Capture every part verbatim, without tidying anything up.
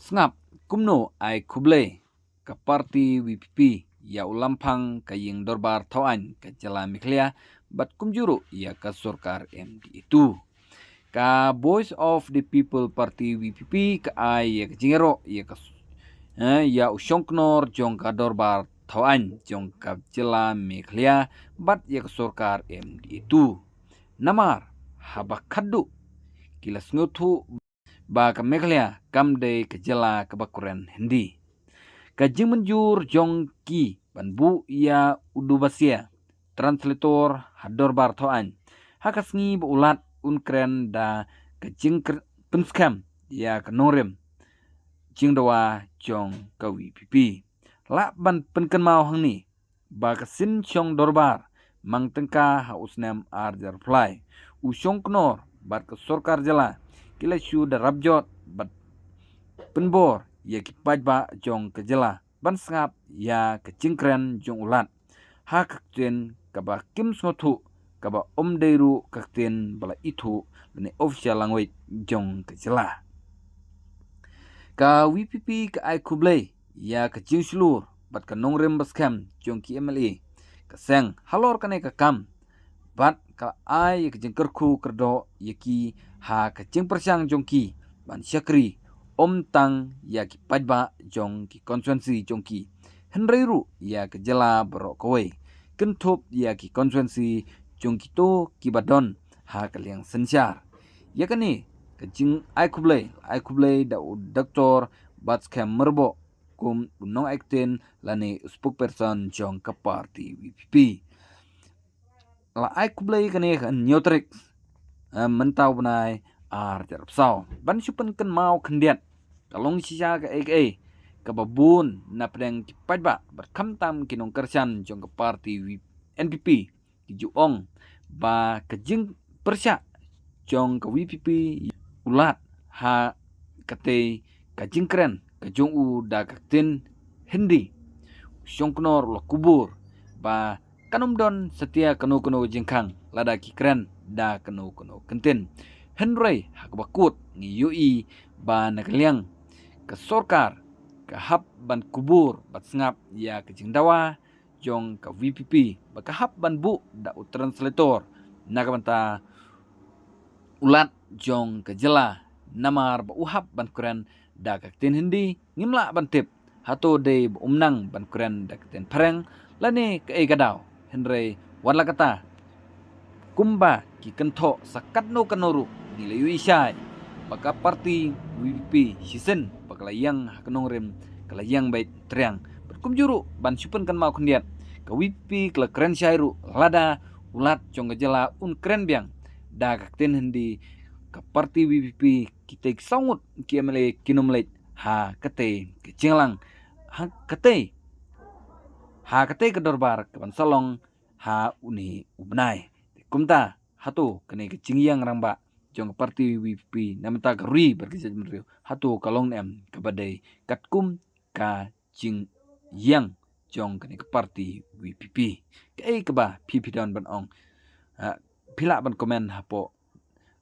Sngap kumno ai khublei ka parti VPP ïa u lamphang ka ïing dorbar thaw aiñ ka jylla Meghalaya bad kumjuh ruh ïa ka sorkar MDA two. Ka Voice of the People Party VPP ka ai ïa ka jingïaroh ïa ka s-, eh, ïa u shongknor jong ka dorbar thaw aiñ jong ka jylla Meghalaya bad ïa ka sorkar MDA two. Namar haba khadduh ki la sngewthuh ba ka Meghalaya kam dei ka jylla kaba kren Hindi. Ka jingmynjur jong ki ban buh ïa u Dubasia translator ha dorbar thaw aiñ ha ka sngi ba u Lat un kren da ka jingpynskhem ïa ka nongrim jingdawa jong ka VPP. Lah ban pynkynmaw hangne ba ka sien shong dorbar mang tyngka ha u snem ar hajar arphew lai, u shongknor bad ka sorkar jylla ki la shu da rap jot bad pynbor ïa ki paidbah jong ka jylla ban sngap ïa ka jingkren jong u Lat ha ka ktien kaba kim sngewthuh, kaba ym dei ruh ka ktien ba la ithuh lane official language jong ka jylla. Ka VPP ka ai khublei ïa ka jingshlur bad ka nongrim ba skhem jong ki MLA ka seng halor kane ka kam bad ka ai ïa ka jingkyrkhu kyrdoh ïa ki ha ka jingpyrshang jong ki ban shakri ym tang ïa ki paidbah jong ki constituency jong ki, hynrei ruh ïa ka jylla baroh kawei, kynthup ïa ki constituency jong kito kiba don ha ka liang synshar. Ïa kane ka jingai khublei, ai khublei da u Doctor Batskhem Myrboh kum u nongaiktien lane u spokesperson jong ka parti VPP. La ai khublei kane ka hynñiew tarik, eh, mynta u bnai ar hajar arphew saw. Ban shu pynkynmaw khyndiat, ka long shisha kaei kaei kaba bun na pdeng ki paidbah bad khamtam ki nongkyrshan jong ka parti NPP ki ju ong ba ka jingpyrshah jong ka VPP u Lat ha katei ka jingkren ka jong u da ka ktien Hindi, u shongknor u la kubur ba kan ym don satia kano kano jingkhang lada ki kren da kano kano kyntien. Hynrei ha kaba kut ngi ïohi ba na ka liang ka sorkar ka hap ban kubur bad sngap ïa ka jingdawa jong ka VPP ba ka hap ban buh da u translator na ka bynta u Lat jong ka jylla, namar ba u hap ban kren da ka ktien Hindi. Ngim lah ban tip hato dei ba um nang ban kren da ka ktien Phareng lane kaei ka daw. Hynrei wat la katta, kumba ki kynthoh sa katno katno ruh, ngi la ïohi shai ba ka parti VPP shisien ba ka la ïeng ha ka nongrim ka la ïeng beit triang. Bad kumjuh ruh ban shu pynkynmaw khyndiat, ka VPP ka la kren shai ruh lada u Lat jong ka jylla un kren biang da ka ktien Hindi, ka parti VPP kitei ki saw ngut ki MLA kin ym leit ha katei ka jingïalang, ha katei, ha katei ka dorbar kaban sa long ha une u bnai. Kumta hato kane ka jingïeng rangbah jong ka parti VPP na ka bynta ka ri bad ka jaitbynriew, hato ka long ne em kaba dei katkum ka jingïeng jong kane ka parti VPP? Kaei kaba phi phi don ban ong? Ah, phi lah ban comment hapoh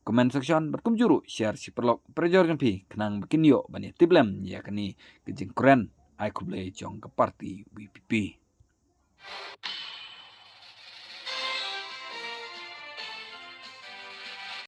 comment section bad kumjuh ruh share sha ki paralok parajor jong phi khnang ba kin ïoh ban ïa tip lem ïa kane ka jingkren ai khublei jong ka parti VPP.